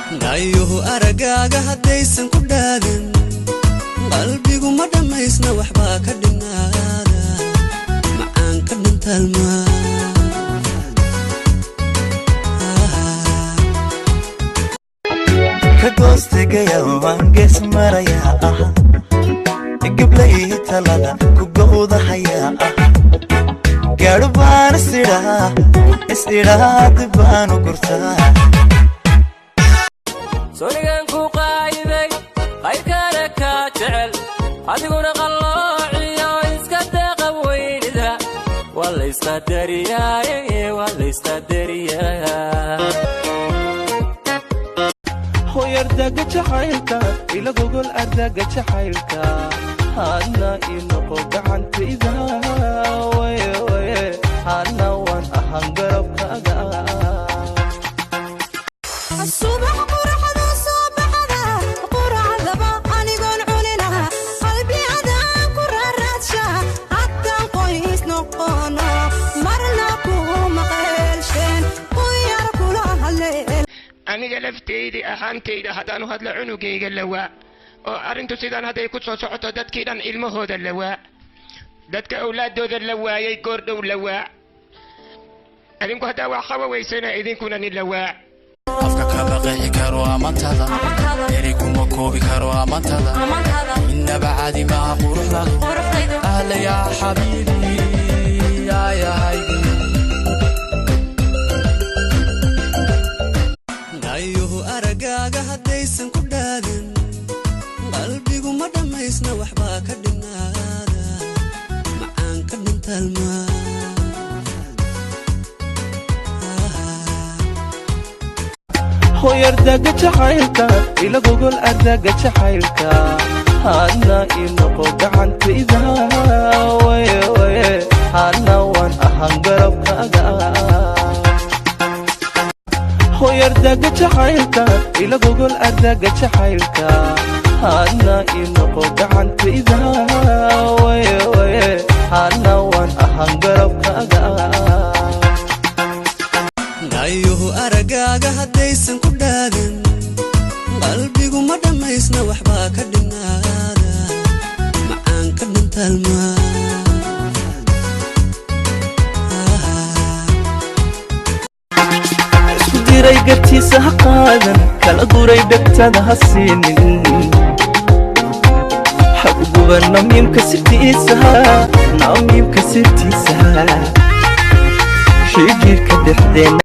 Dhaayuhu aragaaga haddaysan ku dhaadin, qalbigu ma dhammaysna, waxbaa ka dhinaada, macaan ka dhintaalma. Ka goostegaya waan gees marayaa ah, gablay talada ku gowdahayaa ah, gaadho baan isidhaa isidhaa dib baanu gurtaa. Sonigan ku qaayibay qayrkana kaa jecel, adiguna qalloociyo iska deeqa weynida, waa laysqadariyaaye, waa laysqadariyaa. Hoy ardaga jacaylka ila gogol, ardaga jacaylka hadna ii noqo gacantayda, waye waye hadna waan ahaan garabkaaga. Subax quraxda soo baxda, quracdaba anigoon cunina, qalbi adaan ku raaraadsha, haddaan qoys noqono marna kuma qeelsheen quyar kula hadleen. Aniga lafteydi ahaantayda haddaanu hadla, cunugayga lawaa oo arrintu sidaan hadday ku soo socoto, dadkii dhan ilmahooda lawaa, dadka awlaaddooda la waayay goordhow lawaa. Adinku haddaa wax qaba weysana, idinkuna nin lawaa. Afka kama qeexi karo amantada, erey kuma koobi karo amantada, innaba caadi maha quruxdadu. Ahla yaa xabiibi yaayahaygi. Dhaayuhu aragaaga haddaysan ku dhaadin, qalbigu ma dhammaysna, waxbaa ka dhinaada, macaan ka dhintaalma. Hoy ardaga jacaylka ila gogol, ardaga jacaylka hadna ii noqo gacantayda, waye waye hadna waan ahaan garabkaaga. Hoy ardaga jacaylka ila gogol, ardaga jacaylka hadna ii noqo gacantayda, waye waye hadna waan ahaan garabkaaga. Dhaayuhu aragaaga haddaysan ku dhaadin, qalbigu ma dhammaysna, waxbaa ka dhinaada, macaan ka dhintaalma. Isku diray gartiisa ha qaadan, kala guray dhegtada ha siinin, ha u guban namiimka sirtiisa, namiimka sirtiisa, xidhiirka dhexdeena.